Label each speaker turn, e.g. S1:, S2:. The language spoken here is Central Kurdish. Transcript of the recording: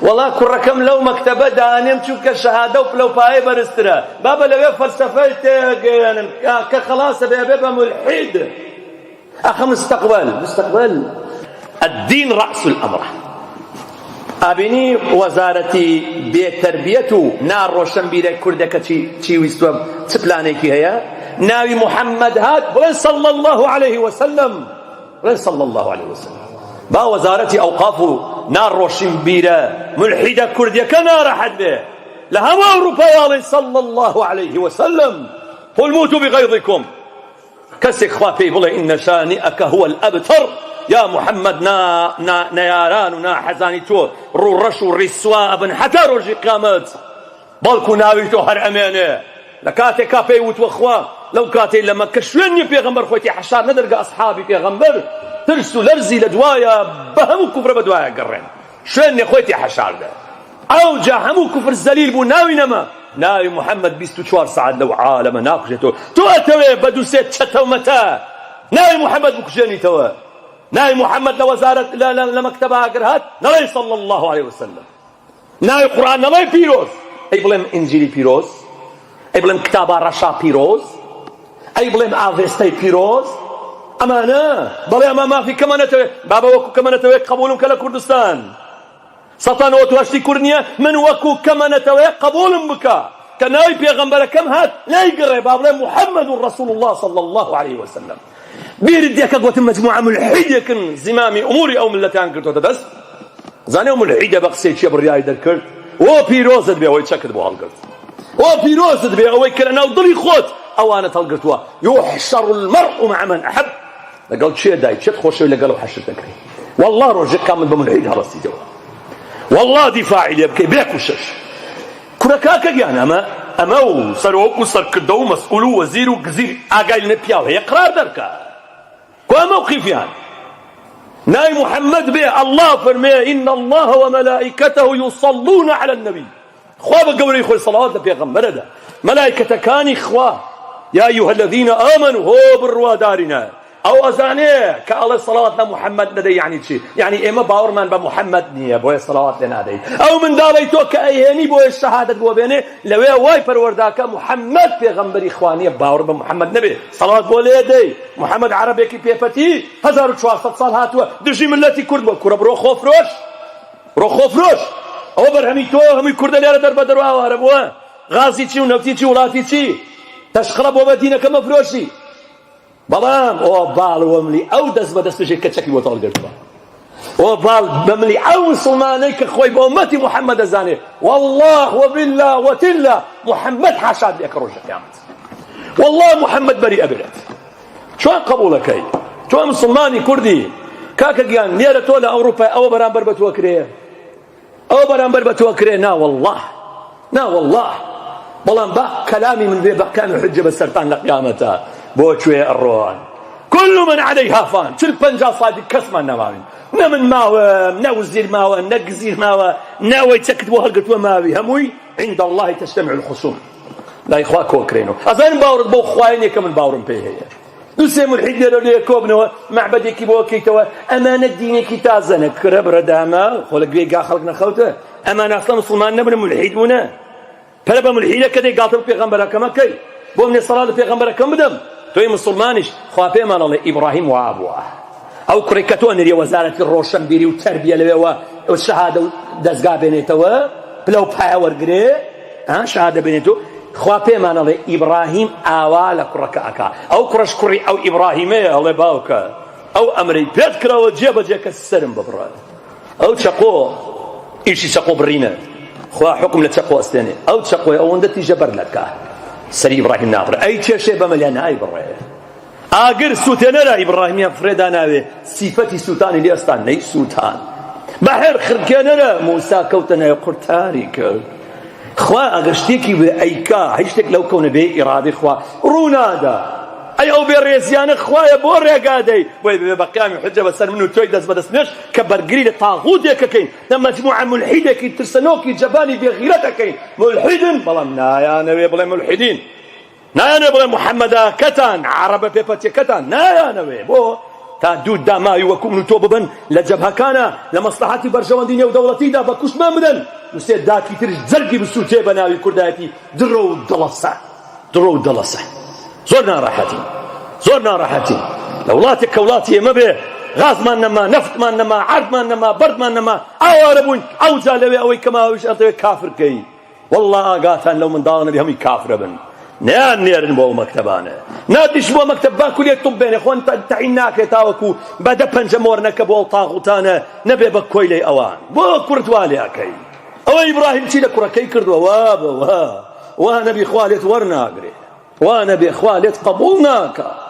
S1: وەڵا کوڕەکەم لەو مەکتەبە دانێم چونکە شەهادە و پلەو پایەی بەرزترە بابە لەوێ فەلسەفەی تێگەیەنن کە خەڵاسە بێ ئەبێ بە مولحید ئەخە مستقبل مستقبل الدین رأس الأمر ئابینی وەزارەتی بێتەربیەت و ناڕۆشنبیرە کوردەکە چی چی ویستوە چ پلانێکی هەیە ناوی محەممەد هات بڵێن صلى الله عليه وسلم بڵێن صلی اللە علیە وسلم با وەزارەتی ئەوقاف و ناڕۆشنبیرە ملحیدە کوردیەکە ناڕەحەت بێ لە هەموو ئەوروپا واڵێن صلی اللە علیه وسلم قل موتوا بغیظکم کەسێک خوا پێی بڵێ إن شانئک هو الأبتر یا محمد نا نا نەیاران و ناحەزانی تۆ ڕووڕەش و ڕیسوا ئەبن حتا ڕۆژی قیامەت بەڵکو ناوی تۆ هەر ئەمێنێ لە کاتێکا پێی وتوە خوا لەو کاتەی لە مەککە شوێن نیە پێغەمبەر خۆی تێ حەشار نەدەرگە ئەسحابی پێغەمبەر ترس و لەرزی لە دوایە بە هەموو کوفرە بە دوایە گەڕێن شوێن نیە خۆی تێ حەشار دە ئەوجا هەموو کوفر زەلیل بوو ناوی نەما ناوی محەممەد 24 سەعات لەو عالەمە ناکوژێتەوە تۆ ئەتەوێ بە دوو سێ چەتە و مەتە ناوی محەممەد بکوژێنیتەوە ناوی محەممەد لە وەزارەت لە مەکتەبە ئاگر هات نەڵێ صلی الله عليه وسلم ناوی قورئان نەڵێ پیرۆز ئەی بڵێم ئینجیلی پیرۆز ئەی بڵێم کتابا ڕەشا پیرۆز ئەی بڵێم ئاڤێستەی پیرۆز ئەمانە بەڵێ ئەمە مافی کەمە نەتەوێ بابە وەکو کەمە نەتەوەیەک قبولم کە لە کوردستان سەتان ئەوە توهشتی کورد نییە من وەکو کەمە نەتەوەیەک قبولم بکە کە ناوی پێغەمبەرەکەم هات نەیگڕێ با بڵێ محەممەد ڕەسوڵ الله صلی الله عليه وسلم بیرت دێ کە گۆتم مەجموعە مولحیدێکن زیمامی ئوموری ئەو مللەتیان گرتۆتە دەست؟ زانی ئەو مولحیدە بە قسەی کێ بڕیاری دەرکرد؟ ئۆ پیرۆزت بێ ئەوەی چەکت بۆ هەڵگرت، ئۆ پیرۆزت بێ ئەوەی کە لەناو دڵی خۆت ئەوانەت هەڵگرتووە. یحشر المرء مع من احب، لەگەڵ کێ دای کێت خۆشەوێ لەگەڵ ئەو حەشر دەکرێی. واللە ڕۆژێک قامت بە مولحید هەڵەستیتەوە، واللە دیفاعی لێ بکەی بێ کوشش. کورە کاکە گیان ئەمە ئەمە و سەرۆک و سەرکردە و مەسئول و وەزیر و گزیر ئاگای لە پیاو هەیە قرار دەرکا کوا مەوقیفیان ناوی محمد بێ الله فەرمێ إن الله وملائكته يصلون على النبي خوا بە گەورەی خۆی سەڵاوات لە پێغەمبەرەدا مەلایکەتەکانی خوا یا أيها الذين آمنوا هۆ بڕوادارینە ئەو ئەزانێ کە ئەڵێ سەڵاوات لە محمد نەدەی یعنی چی؟ یعنی ئێمە باوەڕمان بە محمد نییە بۆیە سەڵاوات لێ نادەین. ئەو منداڵەی تۆ کە ئەیهێنی بۆیە شەهادەت بۆ بێنێ لەوێ وای پەروەرداکە محمد پێغەمبەری خوا نییە باوەڕ بە محمد نەبێ سەڵاوات بۆ لێ دەی محمد عەرەبێکی پێپەتی 1400 ساڵ هاتووە دژی ملەتی کورد بووە کورە بڕۆ خۆفرۆش بڕۆ خۆفرۆش ئەوە بەرهەمی تۆ هەمووی کوردە لێرە دەربەدەر و ئاوارە بووە غازی چی و نەوتی چی وڵاتی چی تەشقڵە بۆ بە دینەکە مەفرۆشی بەڵام ئۆباڵ وەملی ئەو دەست بە دەستێک کە چەکی بۆ هەڵگرتووە ئۆباڵ بەملی ئەو مسلمانەی کە خۆی بە ئومەتی محەممەد دەزانێ والله وبالله وتلا محەممەد حاشات لێکە ڕۆژە قیامەت والله محەممەد بەری ئەبێت چۆن قبوڵەکەی تۆ مسلمانی کوردی کاکە گیان لێرە تۆ لە ئەوروپای ئەوە بەرامبەر بە تۆ کرێ ئەوە بەرامبەر بە تۆ کرێ نا واللە نا واللە بەڵام با کەلامی من بێ بە قیامی حجە بە سەرتان لە قیامەتە بۆ کوێ ئەڕۆن كل من عليها فان چل پەنجا ساڵی کەسمان نەماوین نە من ماوەم نە وزیر ماوە نە گزیر ماوە نە ئەوەی چەکت بۆ هەڵگرتووە ماوی هەمووی عند الله تجتمع الخصوم لای خوا کۆکرێنەوە ئەزانم باوەڕت بەو خوایە نییە کە من باوەڕم پێی هەیە دوو سێ مولحید لێرە لێ کۆبنەوە مەعبەدێکی بۆ کەیتەوە ئەمانە دینێکی تازەنە کورە بڕە دامە خۆ لە گوێی گا خەڵک نەخەوتە ئەمانە ئەسڵا مسلمان نەبوون مولحید بوونە پەرە بە مولحیدە کە دەی گاڵتە بە پێغەمبەرەکەمە کەی بۆ منێ سەڵات لە پێغەمبەرەکەم بدەم تۆی مسلمانیش خوا پێمان ئەڵێ ئیبراهیم وا بووە ئەو کوڕی کە تۆ نریە وەزارەتی ڕۆشنبیری و تەربیە لەوێوە شەهادە و دەزگا بێنێتەوە پلە و پایە وەرگرێ ها شەهادە بێنێت و خوا پێمان ئەڵێ ئیبراهیم ئاوا لە کوڕەکە ئەکا ئەو کوڕەش کوڕی ئەو ئیبراهیمەیە ئەڵێ باوکە ئەو ئەمرەی پێت کراوە جێبەجێ کە سەرم ببڕە ئەو چەقۆ ئیشی چەقۆ بڕینە خوا حکم لە چەقۆ ئەستێنێ ئەو چەقۆی ئەوەندە تیژە بەر لەکا سەری ئیبراهیم نابڕێ ئەی کێشێ بە مەلیا نایبڕێ ئاگر سوتێنەرە ئیبڕاهیمیان فڕێدا ناوێ سیفەتی سوتانی لێ ئەستان نەی سوتان بەحر خرکێنەرە موسا کەوتە ناوێ قورتاری کرد خوا ئەگەر شتێکی بێ ئەیکا هیچ شتێک لەو کەونە بێ ئیرادەی خوا ڕوونادا ئەی ئەو بێ ڕێزیانە خوایە بۆ ڕێگا دەی بۆی بێ بە قیامی حجە بەسەر من و تۆی دەست بەدەست نوێژ کە بەرگری لە تاغوتێکەکەین لە مەجموعە مولحیدێکی ترسەنۆکی جەبانی بێغیرەتەکەین مولحیدن بەڵام نایانەوێ بڵێ مولحیدین نایانەوێ بڵێ محەممەدەکەتان عەڕەبە پێپەتیەکەتان نایانەوێ بۆ؟ تا دوو داماوی وەکو من و تۆ ببن لە جەبهەکانا لە مەسڵەحەتی بەرژەوەندی نێودەوڵەتیدا بە کوشتمان بدەن دوسێ داکی ترش جەرگی بسووتێ بە ناوی کوردایەتی دڕۆ و دڵەسە دڕۆ و دڵەسە زۆر ناڕەحەتین زۆر ناڕەحەتین لە وڵاتێک کە وڵاتی ئێمە بێ غازمان نەما نەفتمان نەما عەردمان نەما بەردمان نەما ئاوارە بووین ئەوجا لەوێ ئەوەی کە ماویش ئەتەوێ کافر کەی واللە ئاگاتان لەو منداڵە نەبێ هەمووی کافرە بن نەیان نێرن بۆ ئەو مەکتەبانە نادیش بۆ مەکتەب با کولیە طب بێنێ خۆن تەعین ناکرێت تاوەکو بە دە پەنجە مۆر نەکە بۆ ئەو تاغوتانە نەبێ بە کۆیلەی ئەوان بۆ کوڕت وا لێ ئەکەی ئەوە ئیبراهیم چی لە کوڕەکەی کردووە وا بە وا وا نەبی خوا لێت وەرناگرێ وا نەبێ خوا لێت قبوڵ ناکا.